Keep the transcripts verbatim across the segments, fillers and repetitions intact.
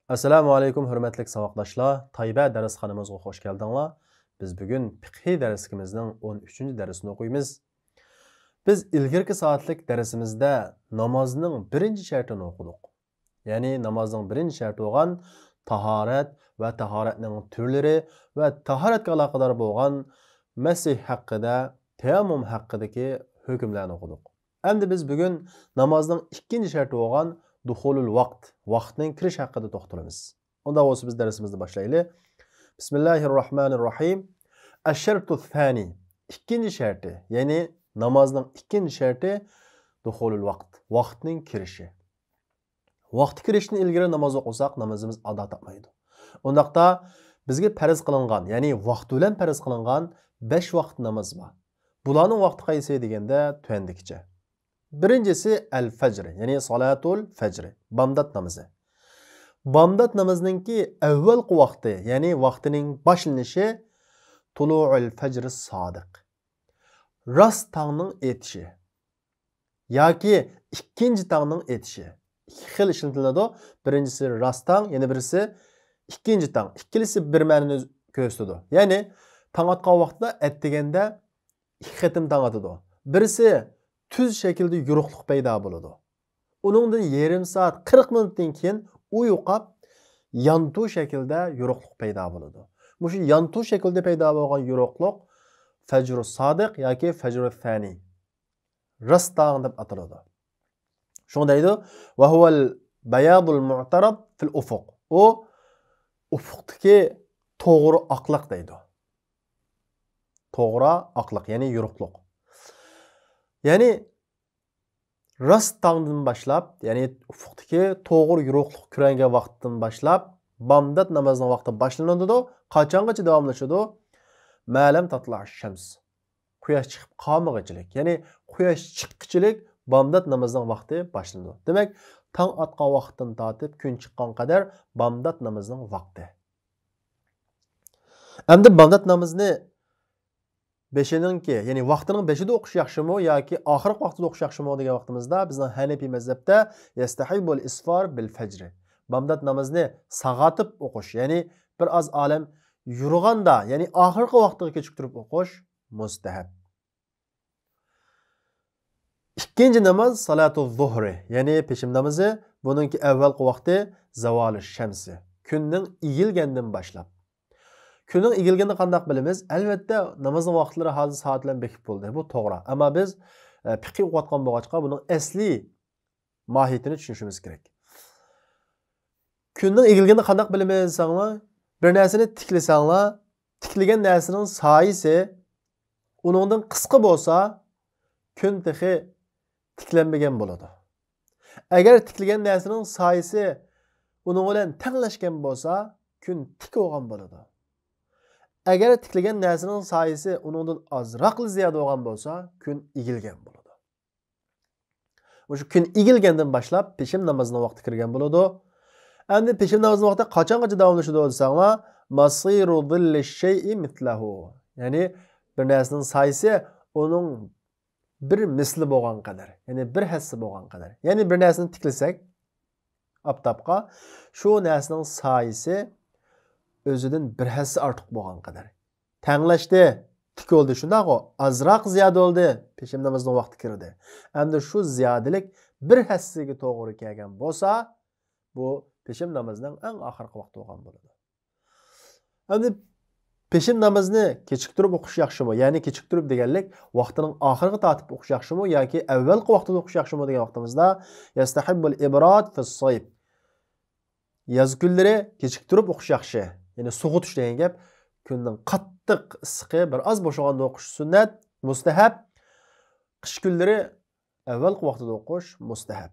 ئەسسالامۇ ئەلەيكۇم، ھۆرمەتلىك ساۋاقداشلار. تايبە دەرسخانىمىزغا خوش كەلدىڭلار. بىز بۈگۈن پىقھىي دەرسلىكىمىزنىڭ ئون ئۈچىنچى دەرسىنى ئوقۇيمىز. بىز ئىلگىرىكى سائەتلىك دەرسىمىزدە نامازنىڭ بىرىنچى شەرتىنى ئوقۇدۇق. يەنى نامازنىڭ بىرىنچى شەرتى بولغان تاھارەت ۋە تاھارەتنىڭ تۈرلىرى ۋە تاھارەتكە ئالاقىدار بولغان مەسىھ ھەققىدە، تەيەممۇم ھەققىدىكى ھۆكۈملەرنى ئوقۇدۇق. ئەمدى بىز بۈگۈن نامازنىڭ ئىككىنچى شەرتى بولغان دۇخۇلۇل ۋاقىت، ۋاقىتنىڭ كىرىش ھەققىدە توختىلىمىز. ئۇنداق بولسا بىز دەرسىمىزنى باشلايلى. بىسمىللاھىررەھمانىررەھىم. ئەششەرتۇ سانى. ئىككىنچى شەرتى، يەنى نامازنىڭ ئىككىنچى شەرتى دۇخۇلۇل ۋاقىت، ۋاقىتنىڭ كىرىشى. ۋاقتى كىرىشتىن ئىلگىرى ناماز ئوقۇساق، نامىزىمىز ئادا تاپمايدۇ. ئۇنداقتا بىزگە پەرز قىلىنغان، يەنى ۋاقتى بىلەن پەرز قىلىنغان بەش ۋاقىت ناماز بار. بۇلارنىڭ ۋاقتى قايسى دېگەندە، تۆۋەندىكىچە. بىرىنچىسى ئەل فەجر، يەنى سالاتۇل فەجر، بامدات نامىزى. بامدات نامىزىنىڭكى ئەۋۋەلقى ۋاقتى، يەنى ۋاقتىنىڭ باشلىنىشى تۇلۇئۇل فەجر سادىق، راست تاڭنىڭ ئېتىشى ياكى ئىككىنچى تاڭنىڭ ئېتىشى. ئىككى خىل ئىشلىتىلىدۇ. بىرىنچىسى راست تاڭ، يەنە بىرسى ئىككىنچى تاڭ. ئىككىلىسى بىر مەنىنى كۆرسىتىدۇ. يەنى تاڭ ئاتقان ۋاقتىدا ئەتىگەندە ئىككى قېتىم تاڭ ئاتىدۇ. بىرسى تۈز شەكىلدە يورۇقلۇق پەيدا بولىدۇ. ئۇنىڭدىن يېرىم سائەت، قىرىق مىنۇتتىن كېيىن ئۇ يوقاپ، يانتۇ شەكلىدە يورۇقلۇق پەيدا بولىدۇ. مۇشۇ يانتۇ شەكلىدە پەيدا بولغان يورۇقلۇق فەجرۇ سادىق ياكى فەجرۇ سانى، راست تاڭ دەپ ئاتىلىدۇ. شۇڭا دەيدۇ، ۋەھۇۋەل بەيادۇل مۇئتەرەد فىل ئۇفۇق. ئۇ ئۇفۇقتىكى توغرا ئاقلىق دەيدۇ. توغرا ئاقلىق، يەنى يورۇقلۇق. يەنى راست تاڭدىن باشلاپ، يەنى ئۇفۇقتىكى توغرا يورۇقلۇق كۆرۈنگەن ۋاقىتتىن باشلاپ، بامدات نامازىنىڭ ۋاقتى باشلىنىدۇ. قاچانغىچە داۋاملىشىدۇ؟ مەلەم تاتلا شەمس. قۇياش چىقىپ قالمىغۇچىلىك، يەنى قۇياش چىققۇچىلىك بامدات نامىزىنىڭ ۋاقتى باشلىنىدۇ. دېمەك، تاڭ ئاتقان ۋاقىتتىن تارتىپ كۈن چىققانغا قەدەر بامدات نامىزىنىڭ ۋاقتى. ئەمدى بامدات نامىزىنى بېشىنىڭكى، يەنى ۋاقتىنىڭ بېشىدا ئوقۇش ياخشىمۇ ياكى ئاخىرقى ۋاقتىدا ئوقۇش ياخشىمۇ دېگەن ۋاقتىمىزدا، بىزنىڭ ھەنىپىي مەزھەپتە يەستەھىببۇل ئىسفار بىل فەجر. بامدات نامىزىنى ساغاتىپ ئوقۇش، يەنى بىر ئاز ئالەم يورۇغاندا، يەنى ئاخىرقى ۋاقتىغا كېچىكتۈرۈپ ئوقۇش مۇستەھەب. ئىككىنچى ناماز سالاتۇ زۇھرى، يەنى پېشىم نامىزى. بۇنىڭكى ئەۋۋەلقى ۋاقتى زاۋالۇ شەمسى، كۈننىڭ ئېگىلگەندىن باشلاپ. كۈننىڭ ئېگىلگىنىنى قانداق بىلىمىز؟ ئەلۋەتتە، نامازنىڭ ۋاقىتلىرى ھازىر سائەت بىلەن بېكىپ بولدى. بۇ توغرا. ئەمما بىز، ئە، پىقىھ ئوقۇۋاتقان بولغاچقا، بۇنىڭ ئەسلىي ماھىيىتىنى چۈشىنىشىمىز كېرەك. كۈننىڭ ئېگىلگىنىنى قانداق بىلىمىز دېسەڭلار، بىر نەرسىنى تىكلىسەڭلار، تىكلىگەن نەرسىنىڭ سايىسى ئۇنىڭدىن قىسقا بولسا، كۈن تېخى تىكلەنمىگەن بولىدۇ. ئەگەر تىكلىگەن نەرسىنىڭ سايىسى ئۇنىڭ بىلەن تەڭلەشكەن بولسا، كۈن تىك بولغان بولىدۇ. ئەگەر تىكلىگەن نەرسىنىڭ سايىسى ئۇنىڭدىن ئازراقلا زىيادە بولغان بولسا، كۈن ئېگىلگەن بولىدۇ. مۇشۇ كۈن ئېگىلگەندىن باشلاپ پېشىم نامىزىنىڭ ۋاقتى كىرگەن بولىدۇ. ئەمدى پېشىم نامىزىنىڭ ۋاقتى قاچانغىچە داۋاملىشىدۇ دېسەڭلار، ماسىرۇ زىللى شەيئى مىسلەھۇ. يەنى بىر نەرسىنىڭ سايىسى ئۇنىڭ بىر مىسلى بولغان قەدەر، يەنى بىر ھەسسە بولغان قەدەر. يەنى بىر نەرسىنى تىكلىسەك ئاپتاپقا، شۇ نەرسىنىڭ سايىسى ئۆزىدىن بىر ھەسسە ئارتۇق بولغان قەدەر. تەڭلەشتى، تىك بولدى، شۇنداقغۇ؟ ئازراق زىيادە بولدى، پېشىم نامىزىنىڭ ۋاقتى كىردى. ئەمدى شۇ زىيادىلىك بىر ھەسسىگە توغرا كەلگەن بولسا، بۇ پېشىم نامىزىنىڭ ئەڭ ئاخىرقى ۋاقتى بولغان بولىدۇ. ئەمدى پېشىم نامىزىنى كېچىكتۈرۈپ ئوقۇش ياخشىمۇ؟ يەنى كېچىكتۈرۈپ دېگەنلىك ۋاقتىنىڭ ئاخىرىغا تارتىپ ئوقۇش ياخشىمۇ ياكى ئەۋۋەلقى ۋاقتىدا ئوقۇش ياخشىمۇ دېگەن ۋاقتىمىزدا، يەستەھىببۇل ئىبراد فىس سەيف. ياز كۈنلىرى كېچىكتۈرۈپ ئوقۇش ياخشى. يەنى سوغۇتۇش دېگەن گەپ، كۈننىڭ قاتتىق ئىسسىقى بىر ئاز بوشىغاندا ئوقۇش سۈننەت، مۇستەھەب. قىش كۈنلىرى ئەۋۋەلقى ۋاقتىدا ئوقۇش مۇستەھەب.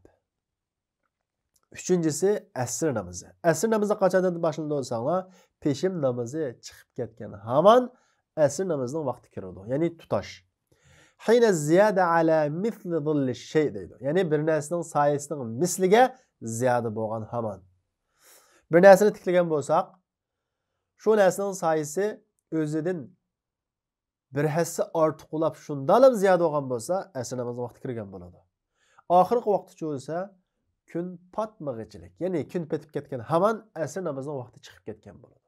ئۈچىنچىسى ئەسىر نامىزى. ئەسىر نامىزى قاچاندىن باشلىنىدۇ دېسەڭلار، پېشىم نامىزى چىقىپ كەتكەن ھامان ئەسىر نامىزىنىڭ ۋاقتى كىرىدۇ. يەنى تۇتاش. ھىنە زىيادە ئەلا مىسلى زىللى شەي دەيدۇ. يەنى بىر نەرسىنىڭ سايىسىنىڭ مىسلىگە زىيادە بولغان ھامان. بىر نەرسىنى تىكلىگەن بولساق، شۇ نەرسىنىڭ سايىسى ئۆزىدىن بىر ھەسسە ئارتۇق بولاپ، شۇنداقلا زىيادە بولغان بولسا، ئەسىر نامازنىڭ ۋاقتى كىرگەن بولىدۇ. ئاخىرقى ۋاقتىچۇ دېسە، كۈن پاتمىغىچىلىك، يەنى كۈن پېتىپ كەتكەن ھامان ئەسىر نامىزىنىڭ ۋاقتى چىقىپ كەتكەن بولىدۇ.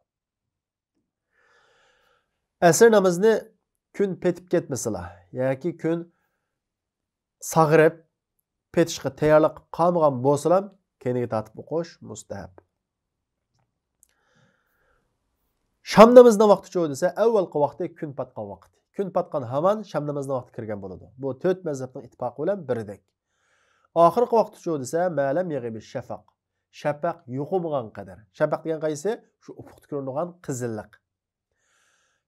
ئەسىر نامىزىنى كۈن پېتىپ كەتمىسىلا ياكى كۈن ساغىرىپ پېتىشقا تەييارلىق قىلىپ قالمىغان بولسىلا، كەينىگە تارتىپ ئوقۇش مۇستەھەب. شام نامىزىنىڭ ۋاقتىچۇ دېسە، ئەۋۋەلقى ۋاقتى كۈن پاتقان ۋاقىت. كۈن پاتقان ھامان شام نامىزىنىڭ ۋاقتى كىرگەن بولىدۇ. بۇ تۆت مەزھەپنىڭ ئىتتىپاقى بىلەن بىردەك. ئاخىرقى ۋاقتىچۇ دېسە، مەلەم يېغىبى شەپەق. شەپەق يوقىمىغان قەدەر. شەپەق دېگەن قايسى؟ شۇ ئۇپۇقتا كۆرۈنىدىغان قىزىللىق.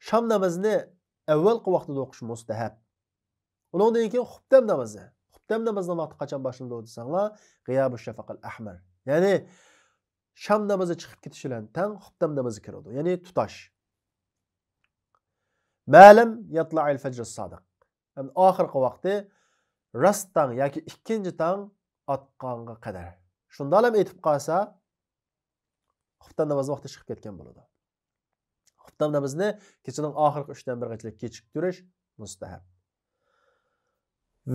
شام نامىزىنى ئەۋۋەلقى ۋاقتىدا ئوقۇش مۇستەھەب. ئۇنىڭدىن كېيىن خۇپتەم نامىزى. خۇپتەم نامىزىنىڭ ۋاقتى قاچان باشلىنىدۇ دېسەڭلار، غىيابۇ شەفەقىل ئەھمەر. يەنى شام نامىزى چىقىپ كېتىش بىلەن تەڭ خۇپتەم نامىزى كىرىدۇ. يەنى تۇتاش. مەلەم يەتلەئىل فەجر سادىق. ھەم ئاخىرقى ۋاقتى راست تاڭ ياكى ئىككىنچى تاڭ ئاتقانغا قەدەر. شۇنداقلا ئېتىپ قالسا، خۇپتەم نامازنىڭ ۋاقتى چىقىپ كەتكەن بولىدۇ. خۇپتەم نامىزىنى كېچىنىڭ ئاخىرقى ئۈچتىن بىرىگىچىلىك كېچىكتۈرۈش مۇستەھەب.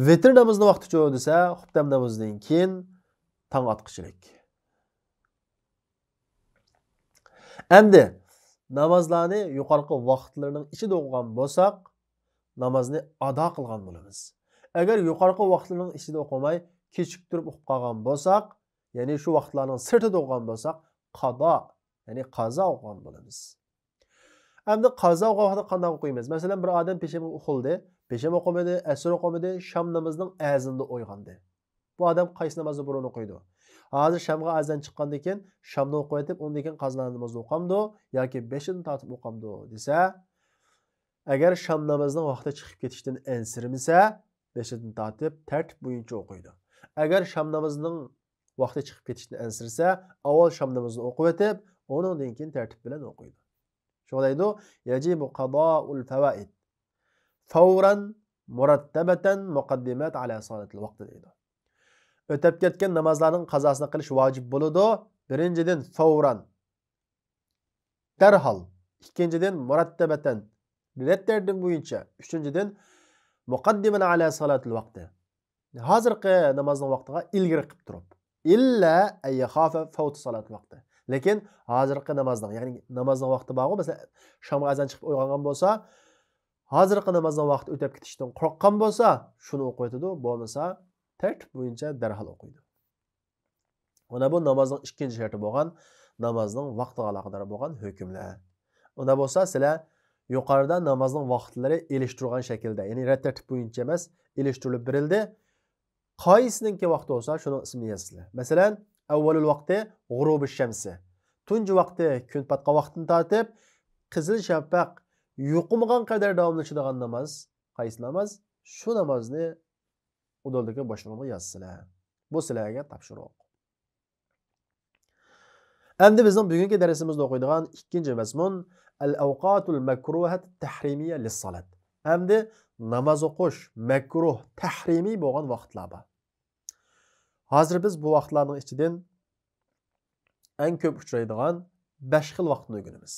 ۋىتىر نامىزىنىڭ ۋاقتىچۇ دېسە، خۇپتەم نامىزىدىن كېيىن تاڭ ئاتقۇچىلىك. ئەمدى نامازلارنى يۇقىرىقى ۋاقىتلىرىنىڭ ئىچىدە ئوقۇغان بولساق، نامازنى ئادا قىلغان بولىمىز. ئەگەر يۇقىرىقى ۋاقىتلىرىنىڭ ئىچىدە ئوقۇماي، كېچىكتۈرۈپ ئوقۇپ قالغان بولساق، يەنى شۇ ۋاقىتلارنىڭ سىرتىدا ئوقۇغان بولساق، قادا، يەنى قازا ئوقۇغان بولىمىز. ئەمدى قازا ئوقۇغان ۋاقتىدا قانداق ئوقۇيمىز؟ مەسىلەن، بىر ئادەم پېشەنبە ئۇخلىدى، پېشەنبە ئوقۇمىدى، ئەسىر ئوقۇمىدى، شام نامىزىنىڭ ئەزىنىدا ئويغاندى. بۇ ئادەم قايسى نامازنى بۇرۇن ئوقۇيدۇ؟ ھازىر شامغا ئەزان چىققاندىن كېيىن شامنى ئوقۇۋېتىپ، ئۇندىن كېيىن قازا نامىزىنى ئوقامدۇ ياكى بېشىدىن تارتىپ ئوقامدۇ دېسە، ئەگەر شام نامىزىنىڭ ۋاقتى چىقىپ كېتىشتىن ئەنسىرىمىسە، بېشىدىن تارتىپ تەرتىپ بويىچە ئوقۇيدۇ. ئەگەر شام نامىزىنىڭ ۋاقتى چىقىپ كېتىشتىن ئەنسىرىسە، ئاۋۋال شام نامىزىنى ئوقۇۋېتىپ، ئۇنىڭدىن كېيىن تەرتىپ بىلەن ئوقۇيدۇ. شۇڭا دەيدۇ، يەجىبۇ قازائۇل فەۋائىد فەۋرەن مۇرەتتەبەتەن مۇقەددىمەت ئەلا سالاتىل ۋاقتى دەيدۇ. ئۆتەپ كەتكەن نامازلارنىڭ قازاسىنى قىلىش ۋاجىپ بولىدۇ. بىرىنچىدىن، فەۋرەن، دەرھال. ئىككىنچىدىن، مۇرەتتەبەتەن، رەت تەرتىپ بويىچە. ئۈچىنچىدىن، مۇقەددىمەن ئەلا سالاتىل ۋاقتى، ھازىرقى نامازنىڭ ۋاقتىغا ئىلگىرى قىلىپ تۇرۇپ. ئىللا ئەن يەخافە فەۋتە سالاتىل ۋاقتى. لېكىن ھازىرقى نامازنىڭ، يەنى نامازنىڭ ۋاقتى بارغۇ، مەسىلەن، شامغا ئەزان چىقىپ ئويغانغان بولسا، ھازىرقى نامازنىڭ ۋاقتى ئۆتەپ كېتىشتىن قورققان بولسا، شۇنى ئوقۇۋېتىدۇ، بولمىسا تەرتىپ بويىچە دەرھال ئوقۇيدۇ. مانا بۇ نامازنىڭ ئىككىنچى شەرتى بولغان نامازنىڭ ۋاقتىغا ئالاقىدار بولغان ھۆكۈملەر. ئۇنداق بولسا سىلەر يۇقىرىدا نامازنىڭ ۋاقىتلىرى ئېلىشتۇرۇلغان شەكىلدە، يەنى رەت تەرتىپ بويىچە ئەمەس، ئېلىشتۇرۇلۇپ بېرىلدى. قايسىنىڭكى ۋاقتى بولسا شۇنىڭ ئىسمىنى يازىسىلەر. مەسىلەن، ئەۋۋەلۇل ۋاقتى غۇرۇبۇ شەمسى. تۇنجى ۋاقتى كۈن پاتقان ۋاقىتتىن تارتىپ قىزىل شەپەق يوقىمىغان قەدەر داۋاملىشىدىغان ناماز. قايسى ناماز؟ شۇ نامازنى ئۇدۇلدىكى بوشلۇققا يازىسىلەر. بۇ سىلەرگە تاپشۇرۇق. ئەمدى بىزنىڭ بۈگۈنكى دەرسىمىزدە ئوقۇيدىغان ئىككىنچى مەزمۇن، ئەل ئەۋقاتۇل مەكرۇھەت تەھرىمىيە لىسسالات. ئەمدى ناماز ئوقۇش مەكرۇھ، تەھرىمىي بولغان ۋاقىتلار بار. ھازىر بىز بۇ ۋاقىتلارنىڭ ئىچىدىن ئەڭ كۆپ ئۇچرايدىغان بەش خىل ۋاقىتنى ئۆگىنىمىز.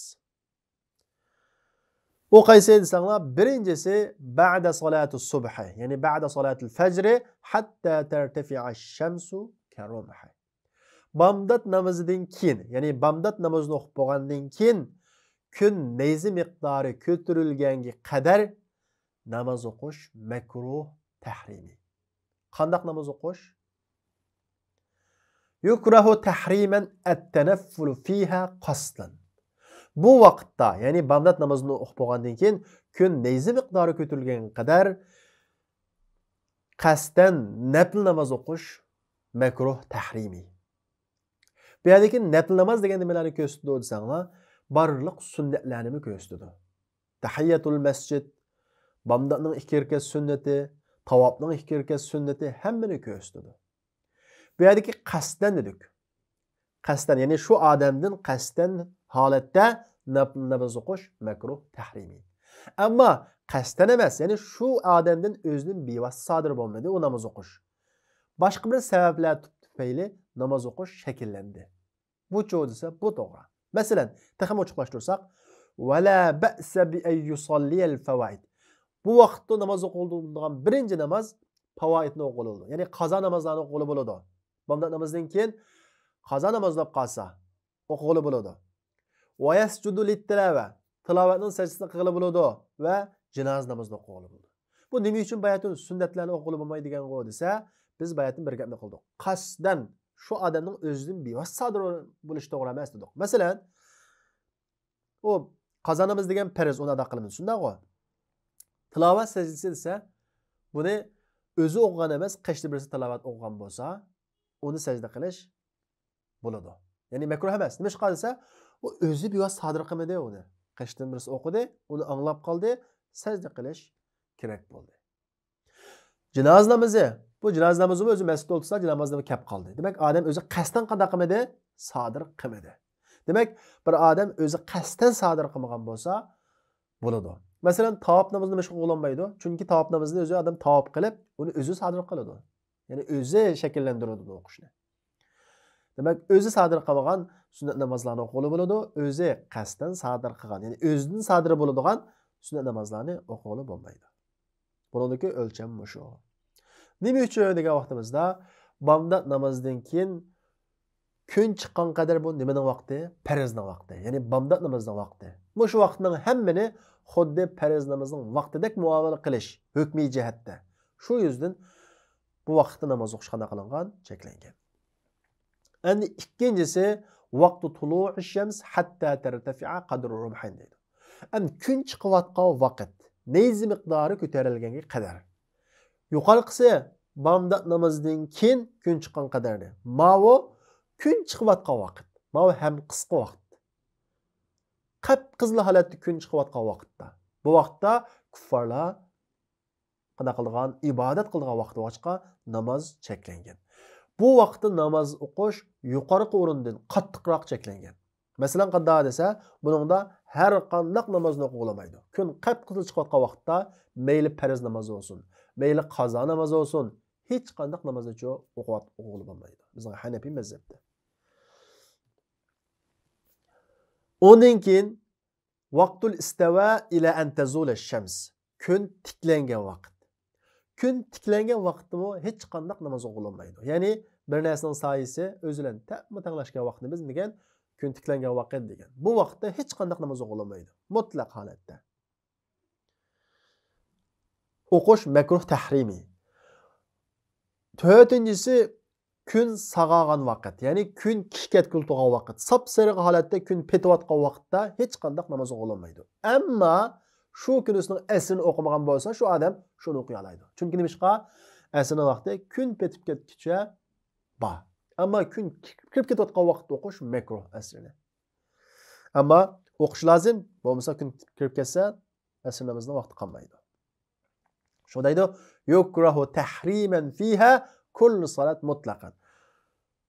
ئۇ قايسى دېسەڭلار، بىرىنچىسى، بەئدە سالاتۇ سۇبھى، يەنى بەئدە سالاتىل فەجرى ھەتتا تەرتەفىئە شەمسۇ كەرۇمھى. بامدات نامىزىدىن كېيىن، يەنى بامدات نامىزىنى ئوقۇپ بولغاندىن كېيىن، كۈن نەيزە مىقدارى كۆتۈرۈلگەنگە قەدەر ناماز ئوقۇش مەكرۇھ، تەھرىمىي. قانداق ناماز ئوقۇش؟ يۇكرەھۇ تەھرىمەن ئەتتەنەففۇلۇ فىھا قەستەن. بۇ ۋاقىتتا، يەنى بامدات نامىزىنى ئوقۇپ بولغاندىن كېيىن، كۈن نەيزە مىقدارى كۆتۈرۈلگەنگە قەدەر قەستەن نەپلى ناماز ئوقۇش مەكرۇھ، تەھرىمىي. بۇ يەردىكى نەپلى ناماز دېگەن نېمىلەرنى كۆرسىتىدۇ دېسەڭلار، بارلىق سۈننەتلەرنىمۇ كۆرسىتىدۇ. تەھىيەتۇل مەسچىد، بامداتنىڭ ئىككى رەكەت سۈننىتى، تاۋاپنىڭ ئىككى رەكەت سۈننىتى، ھەممىنى كۆرسىتىدۇ. بۇ يەردىكى قەستەن دېدۇق. قەستەن، يەنى شۇ ئادەمدىن قەستەن ھالەتتە نەپ-، ناماز ئوقۇش مەكرۇھ، تەھرىمىي. ئەمما قەستەن ئەمەس، يەنى شۇ ئادەمدىن ئۆزىدىن بىۋاسىتە سادىر بولمىدى ئۇ ناماز ئوقۇش. باشقا بىر سەۋەبلەر تۈپەيلى ناماز ئوقۇش شەكىللەندى. بۇچۇ دېسە، بۇ توغرا. مەسىلەن، تېخىمۇ ئوچۇقلاشتۇرساق، ۋەلا بەئسە بىئەن يۇساللىيەل فەۋائىد. بۇ ۋاقىتتا ناماز ئوقۇلىدىغان بىرىنچى ناماز پاۋائىدنى ئوقۇلىدۇ. يەنى قازا نامازلارنى ئوقۇغىلى بولىدۇ. بامدات نامىزىدىن كېيىن قازا ناماز بولۇپ قالسا، ئوقۇغىلى بولىدۇ. ۋە يەسجۇدۇ لىتتىلاۋە، تىلاۋەتنىڭ سەجدىسىنى قىلغىلى بولىدۇ ۋە جىنازا نامىزىنى ئوقۇغىلى بولىدۇ. بۇ نېمە ئۈچۈن باياتىن سۈننەتلەرنى ئوقۇغىلى بولمايدۇ دېگەنغۇ دېسە، بىز باياتىن بىر گەپنى قىلدۇق. قەستەن شۇ ئادەمنىڭ ئۆزىدىن بىۋاسىتە سادىر بولۇشى توغرا ئەمەس دېدۇق. مەسىلەن، ئۇ قازا نامىزى دېگەن پەرز، ئۇنى ئادا قىلىمىز، شۇنداقغۇ؟ تىلاۋەت سەجدىسى دېسە، بۇنى ئۆزى ئوقۇغان ئەمەس، قېشىدا بىرسى تىلاۋەت ئوقۇغان بولسا، ئۇنى سەجدە قىلىش بولىدۇ. يەنى مەكرۇھ ئەمەس. نېمىشقا دېسە، ئۇ ئۆزى بىۋاسىتە سادىر قىلمىدى ئۇنى. قېشىدىن بىرسى ئوقۇدى، ئۇنى ئاڭلاپ قالدى، سەجدە قىلىش كېرەك بولدى. جىنازا نامىزى. بۇ جىنازا نامىزىمۇ ئۆزى مەسچىتتە ئولتۇرسا، جىنازا نامىزى كەپ قالدى. دېمەك، ئادەم ئۆزى قەستەن قانداق قىلمىدى؟ سادىر قىلمىدى. دېمەك، بىر ئادەم ئۆزى قەستەن سادىر قىلمىغان بولسا، بولىدۇ. مەسىلەن، تاۋاپ نامىزىنى نېمىشقا ئوقۇغىلى بولمايدۇ؟ چۈنكى تاۋاپ نامىزىنى ئۆزى ئادەم تاۋاپ قىلىپ، ئۇنى ئۆزى سادىر قىلىدۇ. يەنى ئۆزى شەكىللەندۈرىدۇ ئوقۇشنى. دېمەك، ئۆزى سادىر قىلمىغان سۈننەت نامازلارنى ئوقۇغىلى بولىدۇ، ئۆزى قەستەن سادىر قىلغان، يەنى ئۆزىدىن سادىر بولىدىغان سۈننەت نامازلارنى ئوقۇغىلى بولمايدۇ. بۇنىڭدىكى ئۆلچەم مۇشۇ. نېمە ئۈچۈن دېگەن ۋاقتىمىزدا، بامدات نامازىدىن كېيىن كۈن چىققان قەدەر بۇ نېمىنىڭ ۋاقتى؟ پەرزنىڭ ۋاقتى. يەنى بامدات نامىزىنىڭ ۋاقتى. مۇشۇ ۋاقىتنىڭ ھەممىنى خۇددى پەرز نامىزنىڭ ۋاقتىدەك مۇئامىلە قىلىش ھۆكمىي جەھەتتە. شۇ يۈزدىن بۇ ۋاقىتتا ناماز ئوقۇش قانداق قىلىنغان؟ چەكلەنگەن. ئەمدى ئىككىنچىسى، ۋاقتۇ تۇلۇئىش شەمس ھەتتا تەرتەفىئە قەدرۇ رۇمھەين دەيدۇ. ئەمدى كۈن چىقىۋاتقان ۋاقىت، نەيزە مىقدارى كۆتۈرۈلگەنگە قەدەر. يۇقىرىقىسى بامدات نامىزىدىن كېيىن كۈن چىققان قەدەرنى. ماۋۇ كۈن چىقىۋاتقان ۋاقىت. ماۋۇ ھەم قىسقا ۋاقىت. قەپقىزىل ھالەتتە كۈن چىقىۋاتقان ۋاقىتتا. بۇ ۋاقىتتا كۇففارلار قانداق قىلىدىغان؟ ئىبادەت قىلىدىغان ۋاقىت بولغاچقا ناماز چەكلەنگەن. بۇ ۋاقىتتا ناماز ئوقۇش يۇقىرىقى ئورۇندىن قاتتىقراق چەكلەنگەن. مەسىلەن، قانداق دېسە، بۇنىڭدا ھەر قانداق نامازنى ئوقۇغىلى بولمايدۇ. كۈن قەپقىزىل چىقىۋاتقان ۋاقىتتا مەيلى پەرز ناماز بولسۇن، مەيلى قازا ناماز بولسۇن، ھېچقانداق نامازنىچۇ ئوقۇۋات-، ئوقۇغىلى بولمايدۇ بىزنىڭ ھەنەپىي مەزھەپتە. ئۇنىڭ كېيىن ۋاقتۇل ئىستەۋا ئىلە ئەن تەزۇلە شەمس. كۈن تىكلەنگەن ۋاقىت. كۈن تىكلەنگەن ۋاقىتتىمۇ ھېچقانداق ناماز ئوقۇلمايدۇ. يەنى بىر نەرسىنىڭ سايىسى ئۆزى بىلەن تەڭمۇ تەڭلەشكەن ۋاقىتنى بىز دېگەن كۈن تىكلەنگەن ۋاقىت دېگەن. بۇ ۋاقىتتا ھېچقانداق ناماز ئوقۇلمايدۇ. مۇتلەق ھالەتتە. ئوقۇش مەكرۇھ تەھرىمىي. تۆتىنچىسى، كۈن ساغارغان ۋاقىت، يەنى كۈن كېچىكىپ كېتىۋاتقان ۋاقىت، ساپسېرىق ھالەتتە كۈن پېتىۋاتقان ۋاقىتتا ھېچقانداق ناماز ئوقۇلمايدۇ. ئەمما شۇ كۈنىسىنىڭ ئەسرىنى ئوقۇمىغان بولسا، شۇ ئادەم شۇنى ئوقۇيالايدۇ. چۈنكى نېمىشقا؟ ئەسرىنىڭ ۋاقتى كۈن پېتىپ كەتكۈچە بار. ئەمما كۈن كىرىپ كېتىۋاتقان ۋاقىتتا ئوقۇش مەكرۇھ ئەسرىنى. ئەمما ئوقۇش لازىم، بولمىسا كۈن كىرىپ كەتسە، ئەسر نامىزىنىڭ ۋاقتى قالمايدۇ. شۇ دەيدۇ، يۇكرەھۇ تەھرىمەن فىھا كۇللۇ سالات مۇتلەقەن.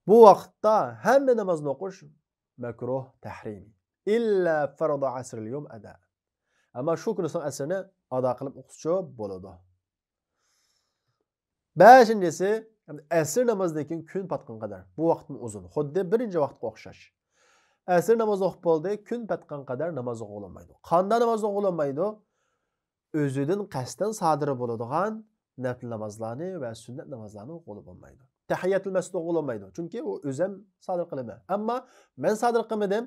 بۇ ۋاقىتتا ھەممە نامازنى ئوقۇش مەكرۇھ، تەھرىم. ئىللا فەرضۇ ئەسرىل يوم ئەدا. ئەمما شۇ كۈنىسىنىڭ ئەسرىنى ئادا قىلىپ ئوقۇسىچۇ بولىدۇ. بەشىنچىسى، ئەسىر نامازىدىن كېيىن كۈن پاتقان قەدەر. بۇ ۋاقىتمۇ ئۇزۇن. خۇددى بىرىنچى ۋاقىتقا ئوخشاش. ئەسىر نامازى ئوقۇپ بولدى، كۈن پاتقان قەدەر ناماز ئوقۇلمايدۇ. قانداق ناماز ئوقۇلمايدۇ؟ ئۆزىدىن قەستەن سادىر بولىدىغان نەپىل نامازلارنى ۋە سۈننەت نامازلارنى ئوقۇغىلى بولمايدۇ. تەھىيەتۇل مەسجىد ئوقۇغىلى بولمايدۇ. چۈنكى ئۇ ئۆزەم سادىر قىلىمەن. ئەمما مەن سادىر قىلمىدىم.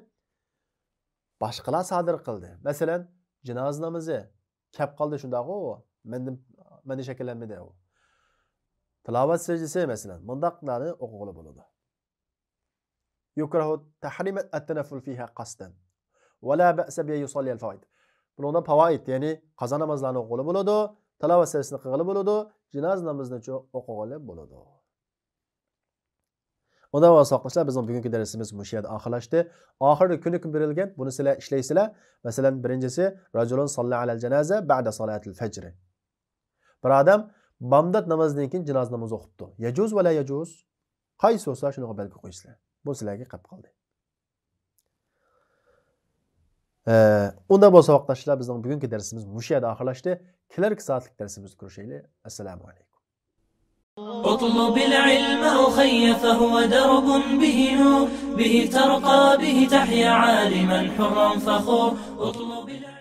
باشقىلار سادىر قىلدى. مەسىلەن، جىنازا نامىزى. كەپ قالدى شۇنداقغۇ ئۇ. مەندىن، مەندىن شەكىللەنمىدى ئۇ. تىلاۋەت سەجدىسى مەسىلەن، مۇنداقلارنى ئوقۇغىلى بولىدۇ. يۇكرەھۇ تەھرىمەت ئەتتەنەففۇل فىھا قەستەن. ۋە لا بەئسە بىئەن يۇسەللىيەل فەۋائىد. بۇنىڭدا پەۋائىد، يەنى قازا نامازلارنى ئوقۇغىلى بولىدۇ، تىلاۋەت سەجدىسىنى قىلغىلى بولىدۇ، جىنازا نامىزىنىچۇ ئوقۇغىلى بولىدۇ. ئۇنداق بولسا، ساۋاقداشلار، بىزنىڭ بۈگۈنكى دەرسىمىز مۇشۇ يەردە ئاخىرلاشتى. ئاخىرىدا كۈنلۈككە بېرىلگەن، بۇنى سىلەر ئىشلەيسىلەر. مەسىلەن، بىرىنچىسى، رەجۇلۇن ساللا ئەلەل جانازە بەئدە سالاتىل فەجرى. بىر ئادەم بامدات نامازىدىن كېيىن جىنازا نامىزى ئوقۇپتۇ. يەجۇز ۋە لا يەجۇز. قايسى بولسا شۇنىڭغا بەلگە قويىسىلەر. بۇ سىلەرگە قېلىپ قالدى. ئە، ئۇنداق بولسا، ساۋاقداشلار، بىزنىڭ بۈگۈنكى دەرسىمىز مۇشۇ يەردە ئاخىرلاشتى. كېلەركى سائەتلىك دەرسىمىزدە كۆرۈشەيلى. ئەسسالامۇ ئەلەيكۇم. اطلب العلم أخي فهو درب به نور، به ترقى به تحيا عالما حرا فخور. اطلب العلم